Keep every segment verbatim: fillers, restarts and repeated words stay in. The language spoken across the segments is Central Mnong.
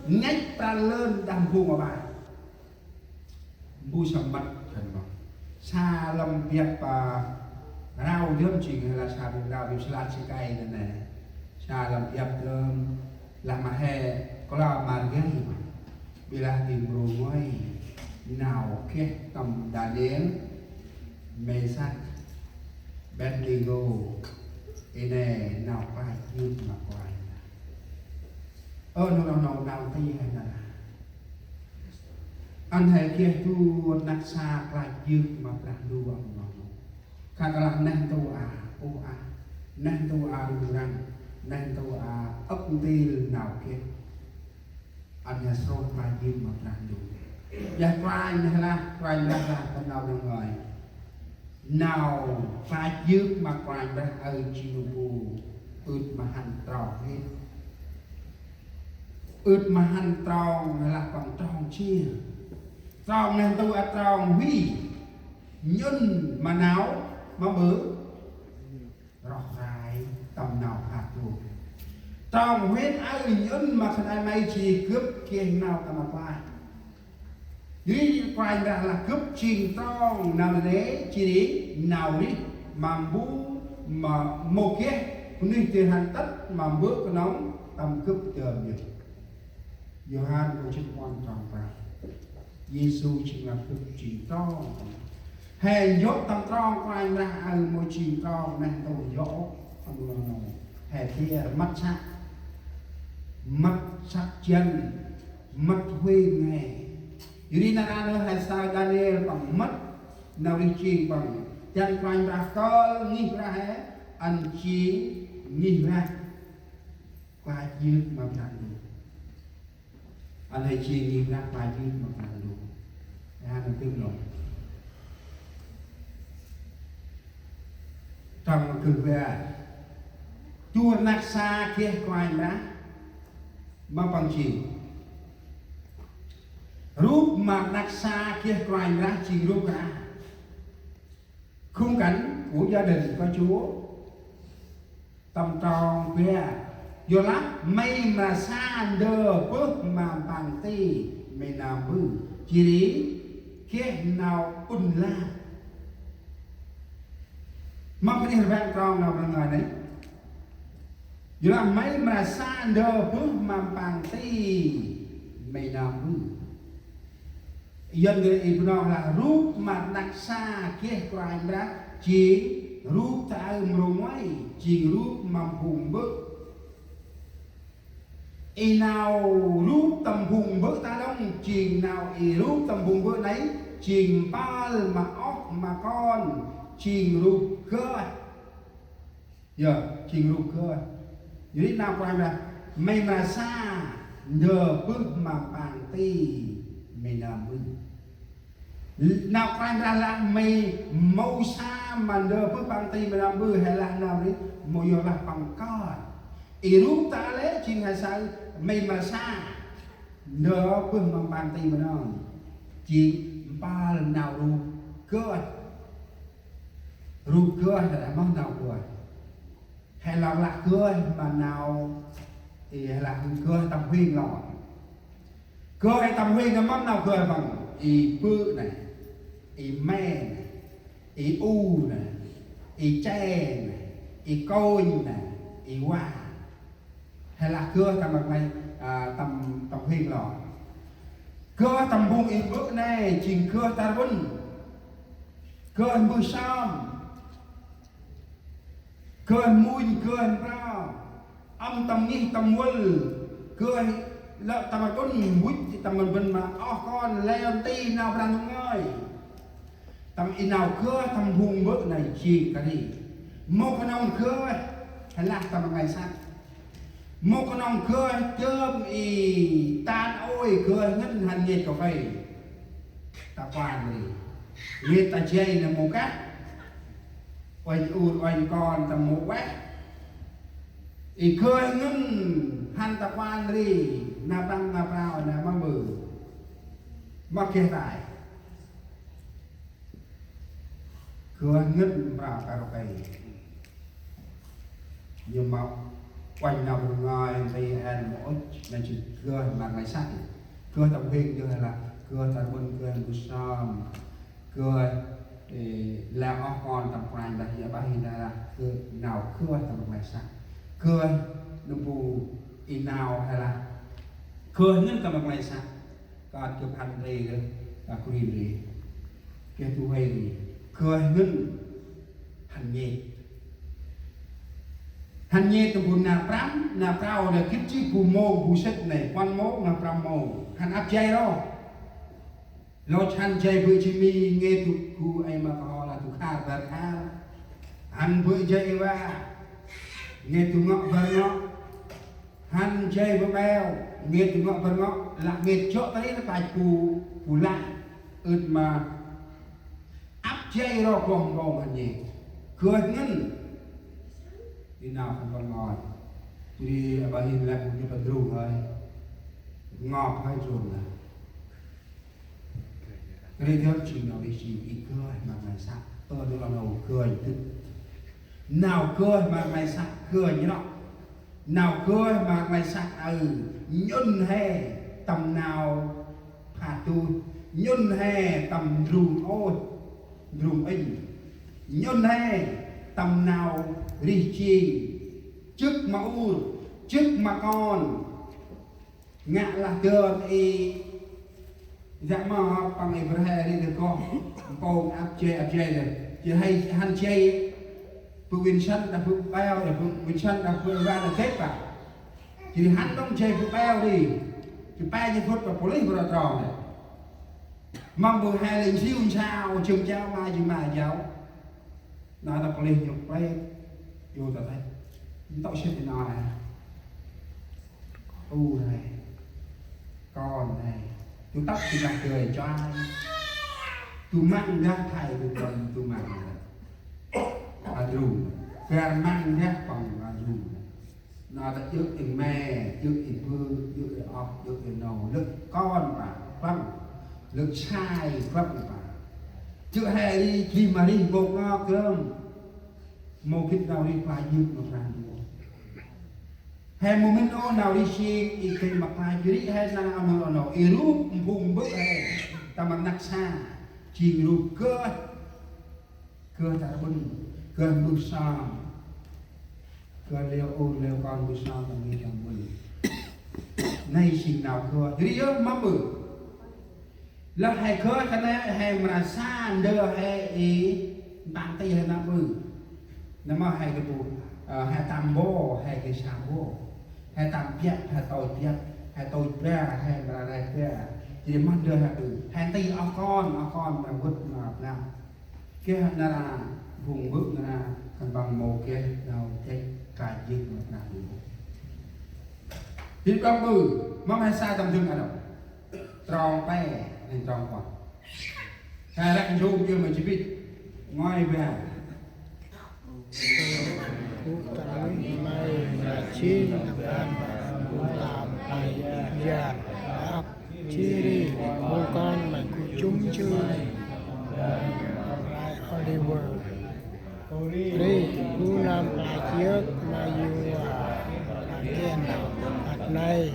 Ngăch pran lơn đah phung aƀaơ. Mbu samƀŭt khân păng. Sa lăm biăp, a, rau dơm jêng lah sa biăp rau biăp slat si kay nê nê. Sa lăm biăp dơm lah ma he kla ma rgei ma. Bi lah di mru ngơi nau geh tâm Daniel, Mêsăk, Abêdnêgô, i nê nau klach yơk ma Kôranh. Ơ, nau, nau, nau, nau nti he nau lah. Ăn he geh du rnăk sa klach yơk ma Brah Ndu ăn nau nô. Khă klah neh ntu a, ôh a, neh ntu a rŭng răng, neh ntu a âk ntil nau geh. Ăn he srôh klach yơk ma Brah Ndu. Ƀiălah Kôranh neh lah, Kôranh neh lah tâm nau nô ngơi. Nau klach yơk ma Kôranh Brah aơ jêng nơm bu ưt ma hăn trong hên. Ưt ma hăn trong lah păng trong chia. Trong neh ntu a trong huy. Nhŭn ma nau ma ƀư roh rai tâm nau hăt du. Trong huyết aơ nhŭn ma khân ay may jêh ri gâp geh nau tâm rklaih. Jêh ri Kôranh Brah lah gâp jêng trong nau nê jêh ri nau rêh ma mbu ma mâu geh bunuyh dơi hăn tât ma mbơ̆ knŏng tâm gâp dơm yơh. Yôhan kô̆ jê̆t puăn trong prao. Yêsu jêng lah gâp jêng trong. He yô̆ tâm trong Kôranh Brah aơ mâu jêng trong neh ntu yô̆. Tâm nô nô. He thiêr mât săk. Mât săk jăn. Mât huêng he. Jêh ri nar aơ he saơ Daniel păng mât nau rêh jêng păng. Jăn Kôranh Brah kơl ngih Brah he ăn jêng ngih Brah. Klach yơk ma Brah Ndu. Ăn he jêng ngih Brah klach yơk ma Brah Ndu. He hăn tơm lŏng. Trong ma gâp ƀiă. Du rnăk sa geh Kôranh Brah ma păng jêng. Rup ma rnăk sa geh Kôranh Brah jêng rup krah. Khung cảnh của gia đình có Chúa. Tâm trong ƀiă. Yorlah may mra sa ndơ bơh ma păng ti may nơm bơh. Jêh ri geh nau ŭn la. Mâm kơt rbăng trong nau rngai nê. Yorlah may mra sa ndơ bơh ma păng ti may nơm bơh. Yuăn gơ̆ i Bunong lah rup ma rnăk sa geh Kôranh Brah jêng rup ta aơ mrô nguay jêng rup ma phung mbơ̆. I nau rup tâm phung mbơ̆ ta đŏng jêng nau i rup tâm phung mbơ̆ nây jêng mpơl ma oh ma kon jêng rup gơh. Yơ, jêng rup gơh. Jêh ri nau Kôranh Brah, may mra sa ndơ bơh ma păng ti may nơm bơh. Nau Kôranh Brah lah may mâu sa ma ndơ bơh păng ti may nơm bơh, he lah nơm ri, mâu yorlah păng kơt. I rup ta lĕ jêng he saơ may mra sa ndơ bơh ma păng ti may nơm. Jêng mpơl nau rup gơh. Rup gơh he lah moh nau gơh. He lah lah gơh ma nau, i he lah gơh tâm huêng lor. Gơh he tâm huêng nê mâm nau gơh păng, i bơ̆ nê, i mê̆ nê, i u nê, i che nê, i kônh nê, i va. He lah gơh tâm rnăk may, a, tâm, tâm huêng lor. Gơh tâm phung i bơ̆ nê, jêng gơh ta rbŭn. Gơh mbơh sơm. Gơh munh, gơh mprơ. Ăm tâm ngih, tâm vâl. Gơh lĕ tâm rbŭn, mbŭch tâm rbŭn ma oh kon leo nti nau Brah Ndu ngơi. Tâm i nau gơh tâm phung mbơ̆ nê jêng kơt ri. Mâu knŏng gơh, he lah tâm rngai săk. Mâu knŏng gơh dơm i tan ôi gơh ngăn hăn nhêt cà phê. Ta kuan ri. Nhêt ta jay nê mâu kah. Uănh ur uănh kon ta mâu ueh. I gơh ngăn hăn ta kuan ri. Nau Prăng nau Prao nê mâm bơh. Mâm geh tay. Gơh ngăn mprơ karaoke. Ñu mâu Uănh nau bu ngơi nti en mâu ŭch, nây jêng gơh ma nglay săk. Gơh tâm huêng gơh lah, gơh tâm ƀŭn gơh mbơh sơm. Gơh, ê, lah oh kon tâm Kôranh Brah, ya bah i lah, gơh nau gơh tâm nglay săk. Gơh nâm bu i nau hay lah. Gơh ngăn tâm nglay săk. Kơt gâp hăn rê gâp, ta kri rê. Gâp tu huê rê. Gâp ngăn hăn nhêt. Hăn nhêt tâm bu nau prăm, nau prao nê gĭt jêh bu mông, bu sĭt nê, puăn mông, nau prăm mông. Hăn ăp jay ro. Lôch hăn jay bơ̆ jêh mi ngêt tu gu ê ma kho lah tu khar bar khar. Hăn bơ̆ jay ê wa. Ngêt tu ngŏ bar ngŏ. Hăn jay bơ̆ ƀeo, ngêt ngŏ bar ngŏ, lah ngêt jŏ ta ri lah pach bu, bu lah, ưt ma. Ăp jay ro gong gong hăn nhêt. Gơh ngăn. Di nau khân păng ngơi. Di aƀaơ hin lah bu ñu păng drung hơi. Ngŏp hơi drung lah. Kri dơm jêng nau rêh jêng i gơh ma nglay săk. Tơ nau nau gơh dŭt. Nau gơh ma nglay săk gơh nhŏk. Nau gơh ma nglay săk aơ nhŭn he tâm nau phat dôih. Nhŭn he tâm ndrung ôh, ndrung inh. Nhŭn he tâm nau rêh jêng. Jêk ma ur, jêk ma kon. Ngă lah dơm i, dak ma păng i brah ri dơm koh, mpông ăp jay, ăp jay dơm. Jêh hơi hăn jay, bu Win Săn dah bu ƀeo, dah bu Win Săn dah bu Wan dah dêk pa. Jêh hăn đŏng jay bu ƀeo ri. Jêh pe jêh phŭt pa police bu ra trong dê. Mâm bu hơi lĕ siu nsao, jơm jao ma, jơm ma jao. Nau ta police nhŭk plek, yô ta thê. Ntŭk sĭt i nau he. Ur he. Kon he. Tu tâp tu măng gơi choi. Tu măng gah thai tu kon tu măng. Adrung. Gah măng gah păng adrung. Nau ta yơk i me, yơk i bư, yơk i ôk, yơk i nô. Lơk kon pa, păng. Lơk sai, păng pa. Chơ he ri, jêh ma ri, bôk ngok gơm. Mâu gĭt nau rêh klaih yơk ma Brah Ndu. He mâu mĭn ôh nau rêh jêng i gay ma klaih rêh he nau mâu nau i rup mphung mbơ̆ he. Tâm rnăk sa jêng rup gơh. Gơh ta ƀŭn, gơh mbơh sơm. Gơh leo ur leo kon mbơh sơm tâm rnăk sa ƀŭn. Nây jêng nau gơh. Rêh yơh mâm ƀư. Lah he gơh ta nê he mra sa ndơ he i ntang ti he nơm ƀư. Nơm he geh bu, ơ, he tâm bô, he geh sa bô. He tâm biăp, he tôch biăp, he tôch ba, he mra reh ba. Jêh ri mâm ndơ he ƀư. He nti oh kon, oh kon mra vât mra blang. Geh nar a, phung mbơ̆ nar a, khân păng mâu geh nau geh ka jêh mra blang. Jêh ri păng ƀư, mâm he sa tâm dâng a đŏng. Trong pe, nây trong puăn. He ră njôm yơh ma jêh bĭt. Ngơi ba. Gŭ tâm ngih may mra jêng tâm ban ma gŭ tâm play jan. Ăp jêh ri, mông kon ma gŭ jŭm jưh. Rai Oliver. Ri, gŭ nơm play jêk ma yua. Again, at nay.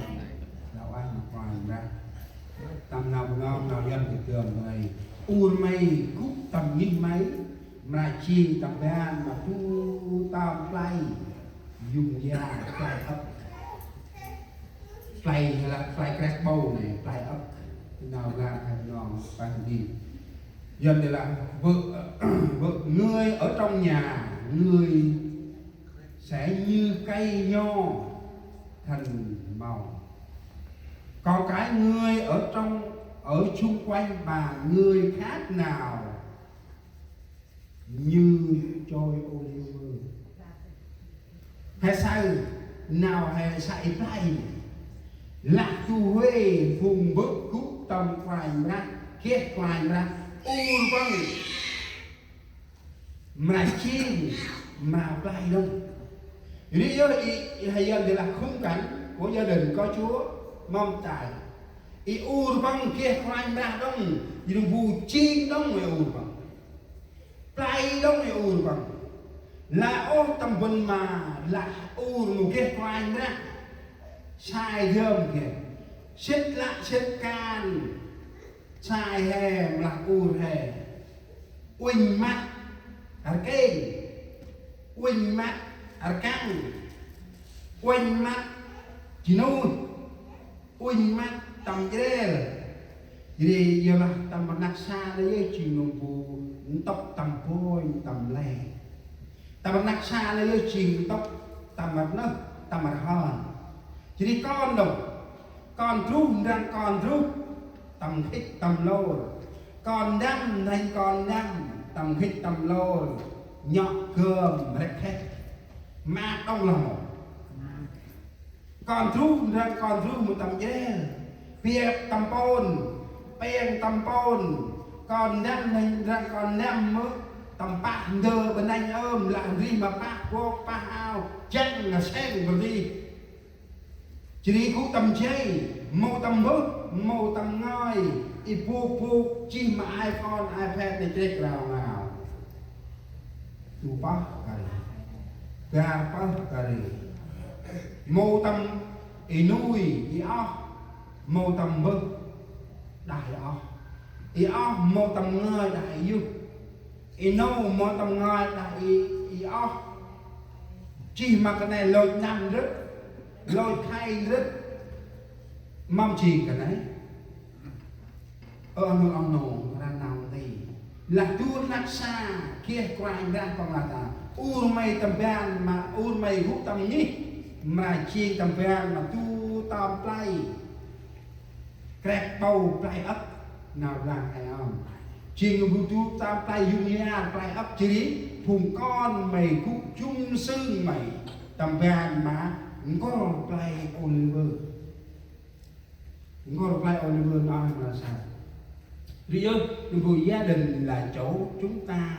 Tâm nau bu nau, nau Yuăn geh dơm nây. Ur may gŭ tâm ngih may, mra jêng tâm ban ma gŭ tâm play. Yŭng ya, play ăp. Play hay là play krek bầu nê, play ăp. Nau Yuăn hay nau Yuăn đi. Yuăn đây là vợ, vợ người ở trong nhà, người sẽ như cây nho thành màu. Còn cái người ở trong, ở xung quanh bà người khác nào như chồi ô liu mơ. He saơ nau he saơ i play. Lah du huê phung mbơ̆ gŭ tâm Kôranh Brah, geh Kôranh Brah ur păng. Mra jêng, mra play đŏng. Ri yơh i, i hay Yuăn dê lah khung cảnh của gia đình có Chúa, mâm tai. I ur păng geh Kôranh Brah đŏng, i đŏng bu jêng đŏng i ur păng. Play đŏng i ur păng. Lah ôh tâm bân ma lah ur mâu geh Kôranh Brah. Sai dơm geh. Sĭt lah sĭt kan. Sai he mâu lah ur he. Uănh măt rkêng. Uănh măt rkăng. Uănh măt ji nuih. Uănh măt tâm jrel. Jêh ri yorlah tâm rnăk sa nây yơh jêng nơm bu ntŭk tâm bônh tâm leng. Tâm rnăk sa nây yơh jêng ntŭk tâm rnơh tâm rhơn. Jêh ri kon đŏng. Kon druh ndrăng kon druh tâm khĭch tâm lôr. Kon ndăm ndrăng kon ndăm tâm khĭch tâm lôr. Nhŏk gơm rêk khêk. Maak đŏng lah mâu. Kon druh ndrăng kon druh mâu tâm jrel. Piêk tâm pôn, piêng tâm pôn. Kon ndăm ndrăng kon ndăm mâu tâm pah ndơ bơnanh ơm lah ndri ma pah bok pah ao jăng lah seng bơh ndri. Jêh ri gŭ tâm jay, mâu tâm mbơh, mâu tâm ngơi, i bôk bôk, jêh ma iPhone, iPad nây chrêk rao ngao. Du pơh kơt ri. Bar pơh kơt ri. Mâu tâm i nuih, i oh, mâu tâm mbơh, đah i oh. I oh mâu tâm ngơi đah i yô̆. I nô mâu tâm ngơi đah i, i oh. Jêh ma kơt nây lôch năm rơh, lôch khay rơh. Mâm jêng kơt nây. Ơ nô, ơ nô, răn nau nti. Lah du rnăk sa, geh Kôranh Brah păng lah ta. Ur may tâm ban ma, ur may gŭ tâm ngih. Mra jêng tâm ban ma du tâm play. Krep bâu play âk, nau blang ai ơm. Jêng bu du tâm play yŭng yar play âk jêh ri, phung kon may gŭ jŭm sưng may. Tâm ban ma, ngor play Oliver. Ngor play Oliver ma ai mra sa. Ri yơh, nơm bu gia đình là chỗ chúng ta